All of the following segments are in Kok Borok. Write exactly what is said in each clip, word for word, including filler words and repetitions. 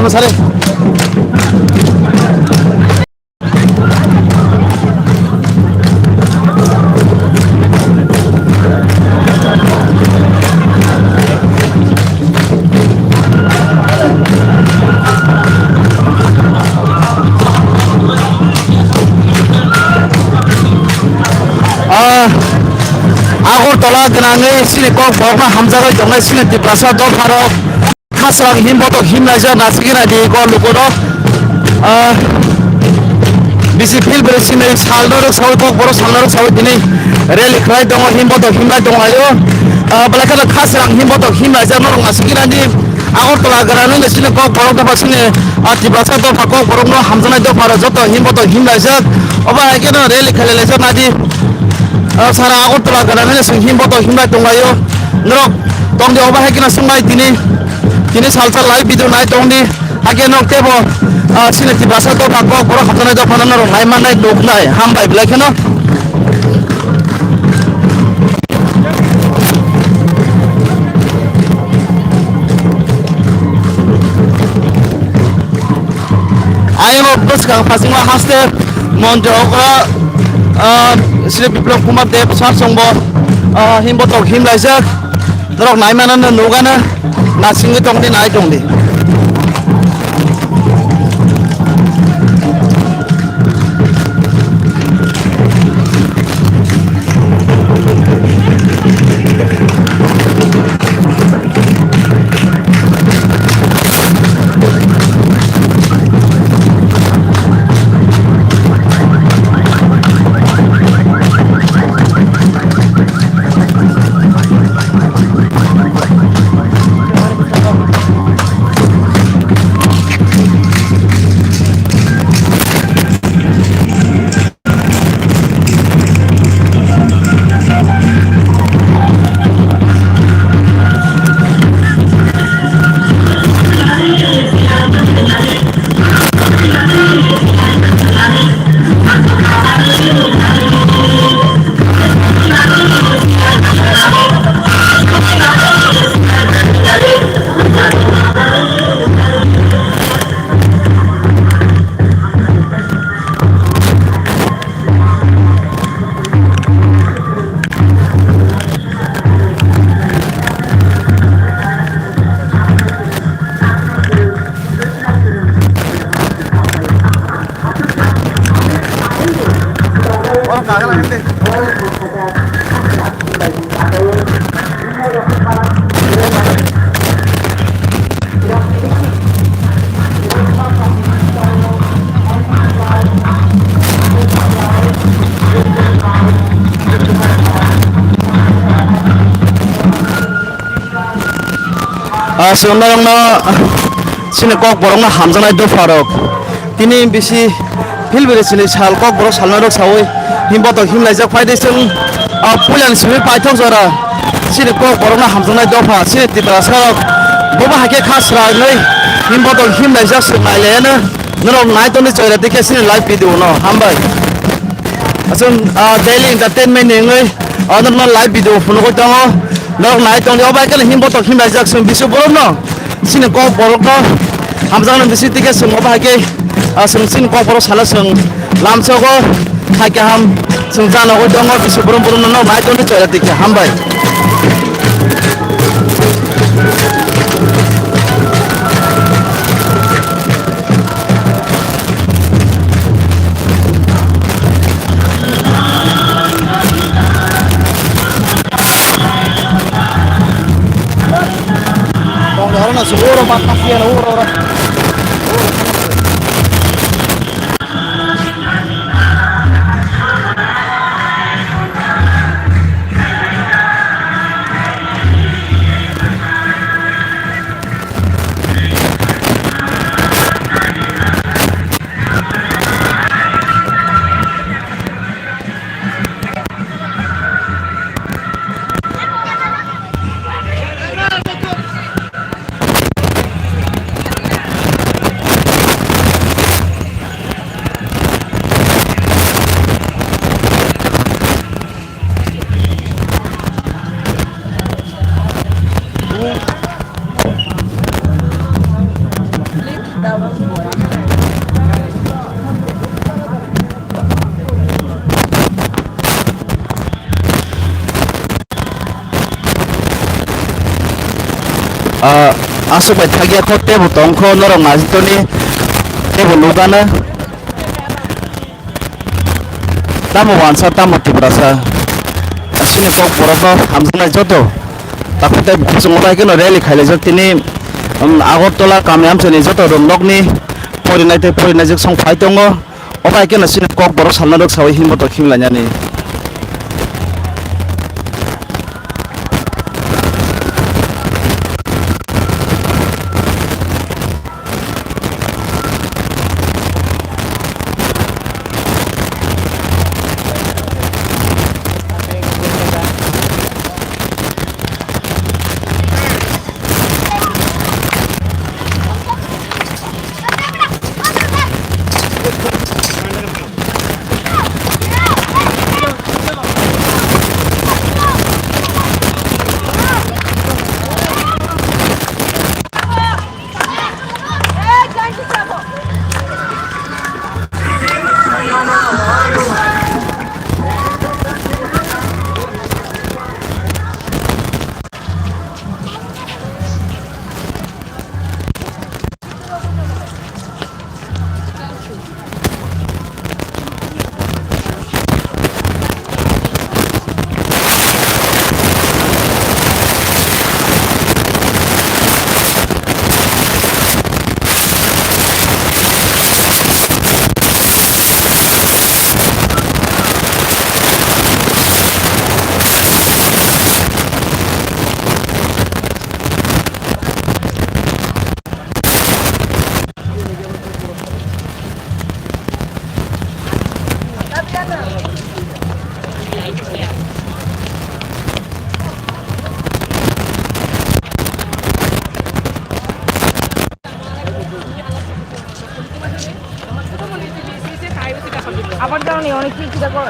Sare. Ah, Agartala gwnangwi chini kok borokno hamjagwi tongnai chini Tiprasa dopharok. Khasrang him botok him laijak nasikhe naidi go lukurok. Ah, bisi phil bwrwi sini salno rok sawi kok borok salno rok sawi tini rally khlai tongo him botok him lai tongo ayo. Ah, belai kheno khasrang him botok him laijak norok nasikhe naidi. Agartala gwnangwi sini kok borok dopha sini, ah, Tiprasa dopha kok borokno hamjaknai dopha rok joto him botok him laijak. Obo hai kheno rally khlai laijak naidi. Ah, sara Agartala gwnangwi sini him botok him lai tonglaio. Norok tongdi obo hai kheno swngbai tini. Tini salsa live video nai tongdi. Hakhe nok tebo, ah, chini Tiprasa dopha kok borok hamjaknai dopha no norok nai mannai nuknai hambai belai kheno. Ayang o bwskang phasingma haste montri okra, ah, Shri Biplab Kumar Deb sar songbo, ah, him botok him laijak. Norok nai mano no nugano nasingwi tongdi nai tongdi. Ah, chwng norokno chini kok borokno hamjaknai dopharok. Tini bisi phil bwrwi chini sal kok borok salna rok sawi him botok him laijak phai de chwng, ah, puilani simi paithok jora chini kok borokno hamjaknai dopha chini Tiprasa rok bobo hai khe kha swrangwi him botok him laijak chwng nai laiano norok nai tongdi choira tei khe chini live video no hambai. Aswk, ah, daily entertainment ni wngwi, ah, norokno live video phunugwi tongo. Norok nai tongdi, obo hai kheno him botok him laijak chwng bisu borokno. Chini kok borokno hamjakno bisi tike chwng obo hai khe, ah, chwng chini kok borok salo chwng lamsogo hai kaham chwng janogwi tongo bisu borok borokno norok nai tongdi choira tike hambai. Ah, aswk bai thakya kho, teibo tong kho, norok naisingtoni teibo nukgana. Tamo wansa, tamo Tiprasa. Chini Kokborok no hamjaknai joto. Takhuk tei bukhuk chwng bai kheno rally khailaijak tini, um, Agartala kami amchaini joto rwngnokni porinai tei porinaijak song phai tongo. Obo hai kheno chini Kokborok salna rwksaui himbo to khimlainani. আমার কারণে অনেক কিছু দেখো।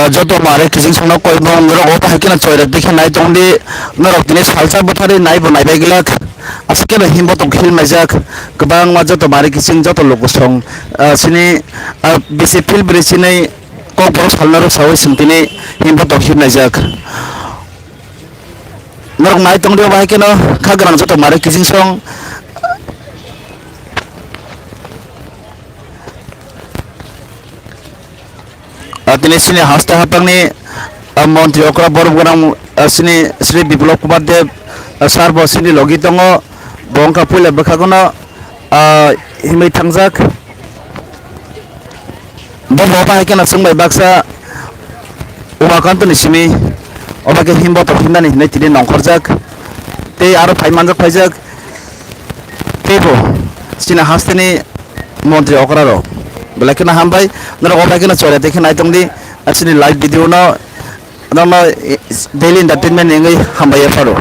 Joto mare kiching songno koimung norok o bahai kheno choirak dikhe nai tongdi, norok tini salsa bwtharwi naibo naibai glak, aswk kheno himbo tong khilmaijak, kwbangma joto mare kiching joto lukusong, ah, sini, ah, bisi phil bwrwi sini kokborok salno rwksawi chwng tini himbo tong khilmaijak. Norok nai tongdi o bahai kheno kha gwnang joto mare kiching song. Ah, tini sini haste hapangni, ah, montri okra borok gwnang, ah, sini Shri Biplab Kumar Deb, ah, sir bo sini logi tongo, bo wngkha puila bwkhagono, ah, himwi thangjak. Bo bo bahai kheno chwng bai baksa Umakantoni simi obo khe himbo tok himnani hinwi tini nongkhorjak. Tei aro phai manjak phaijak. Teibo chini hasteni montri okrarok belai kheno hambai. Norok obo khe no chwrai tei khe nai tongdi. Chini live video no, norokno daily entertainment ni wngwi hambai yapharo.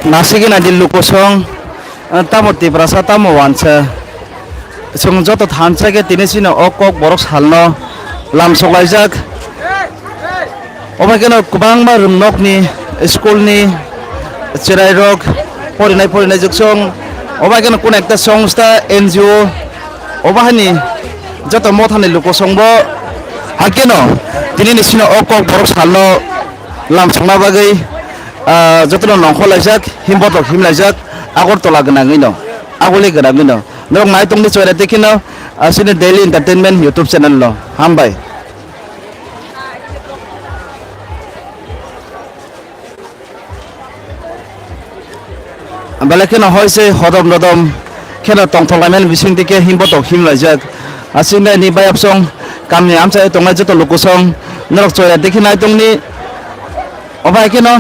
Nasigwi naidi lukusong, ah, tamo Tiprasa, tamo wansa. Chwng joto thansa khe tini chini o Kokborok salno lamsoklaijak. Obo kheno kwbangma rwngnokni, school ni chwrairok, porinai porinai jwksong. Obo kheno kunu ekta songstha, N G O, obo hani joto mothani lukusongbo hakeno tini ni chini o Kokborok salno lamsokna bagwi, ah, jotono nongkhorlaijak, himbotok himlaijak, Agartala gwnangwino, Aguli gwnangwino. Norok nai tongdi choira tei kheno, ah, chini Daily Entertainment YouTube channel no. Hambai. Belai kheno hoi se hodom rodom kheno tongthok laimani bisingtwi khe himbotok himlaijak. Aswk nai ni bayapsong kamni amchai tongnai joto lukusong norok choya dekhi nai tongni. Obo hai kheno.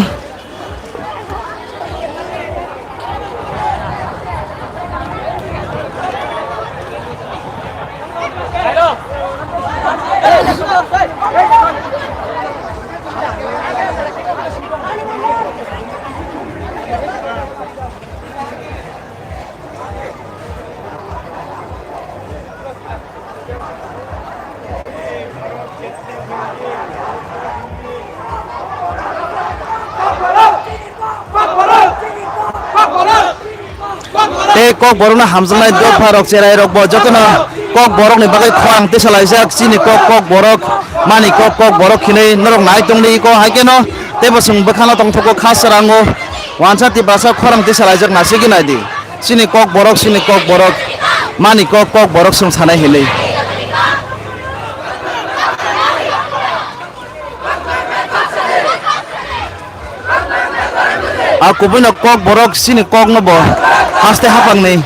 Tei Kokborokno hamjaknai dopharok, cherairokbo jotono Kokborokni bagwi khorang tisalaijak. Chini kok, Kokborok, mani kok, Kokborok hinwi norok nai tongdi iko hai kheno teibo chwng bwkhano tongthogo kha swrango wansa Tiprasa khorang tisalaijak nasigwi naidi. Chini Kokborok, chini Kokborok, mani kok, Kokborok chwng sanai hinwi. A kubuino Kokborok chini kokno bo haste haphangni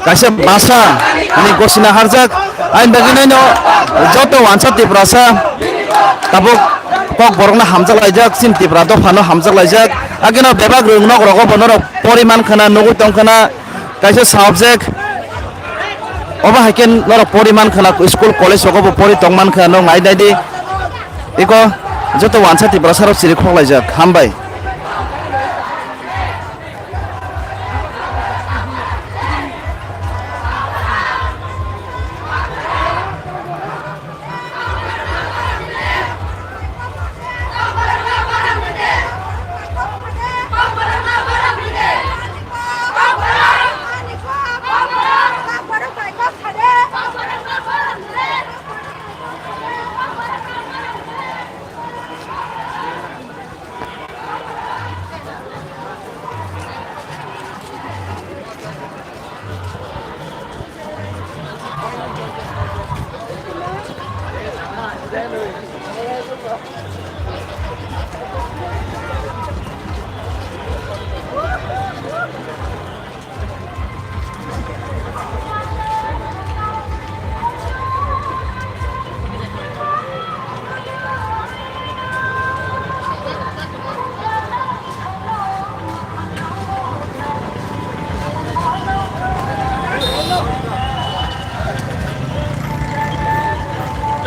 kaisa basa ni gosina harjak. Aini bagwi naino joto wansa Tiprasa tabuk Kokborokno hamjak laijak, chini Tipra dophano hamjak laijak. Ageno bebak rwngnok rogo bo norok poriman khana nugwi tongkhana. Kaisa subject, obo hai khe norok pori man khana, school, college rogo bo pori tong man khana, norok nai nai di. Iko joto wansa Tiprasa rok chiri khok laijak, hambai.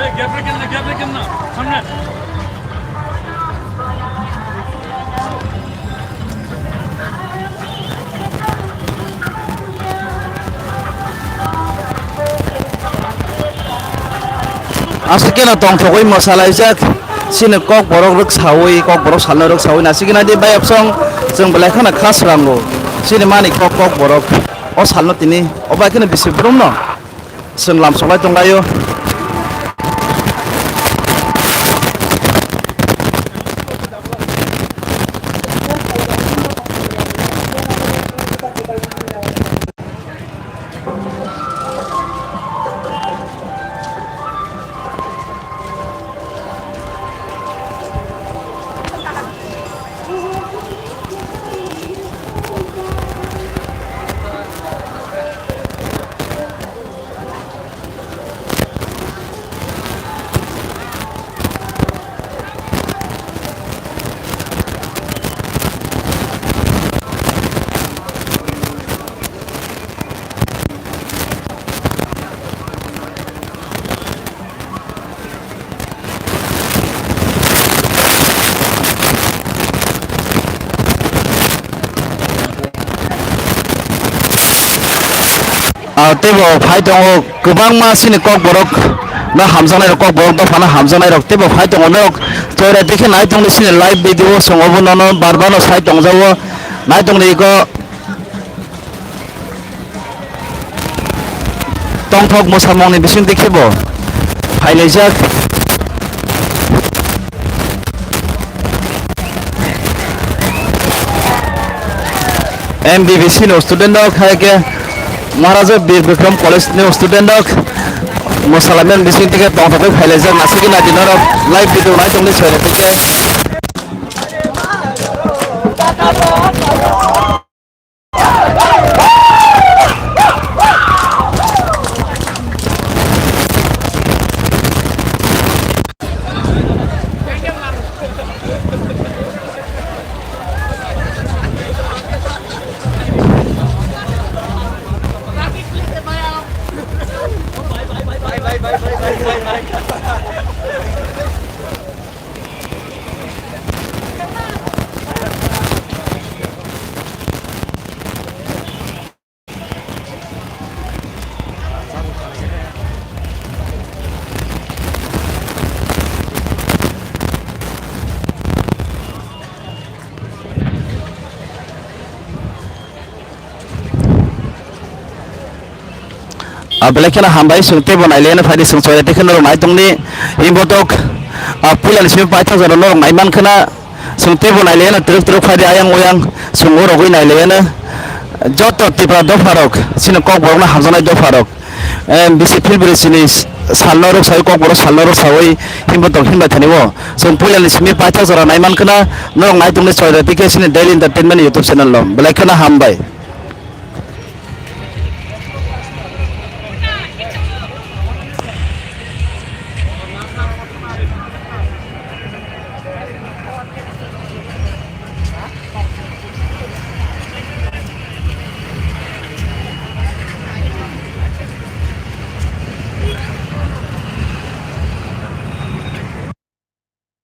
এই গ্যাপ রাখেন না, গ্যাপ রাখেন না, সামনে। Aswk khe no tongthogwi mwsalaijak, chini Kokborok rwksawi, Kokborok salno rwksawi, nasikhe naidi bayapsong, chwng belai kheno kha srango, chini mani kok, Kokborok o salno tini, o bai kheno bisi borokno. Chwng lamsoklai tonglaio. Teibo phai tongo kwbangma chini kokborok no hamjaknai rok, kokborok dophano hamjaknai rok teibo phai tongo norok. Toirai tikhe nai tongdi chini live video o chwng obo nono bar bar no sai tongjago, nai tongdi iko. Tongthok mwsamungni bisingtwi khebo phailaijak. M B B C ni student rok, hai khe Maharaja Bir Bikram College ni student rok mwsalaimani bisingtwi khe tongthokgwi phailaijak, naisingwi naidi norok live video nai tongdi soirok khe. Ah, belai kheno hambai, chwng teibo nailaino phaidi, chwng soirati kheno norok nai tongdi. Himbotok, ah, puilani simi paithak jora norok nai mankhana, chwng teibo nailaino twrwk twrwk phaidi, ayang oyang chwng o rogwi nailaino. Joto Tipra dopharok, chini kokborokno hamjaknai dopharok, em, bisi philbiri chini salno rwksawi, kokborok salno rwksawi, himbotok himbai thani o. Chwng puilani simi paithak jora nai mankhana, norok nai tongdi soirati khe chini Daily Entertainment YouTube channel o. Belai kheno hambai.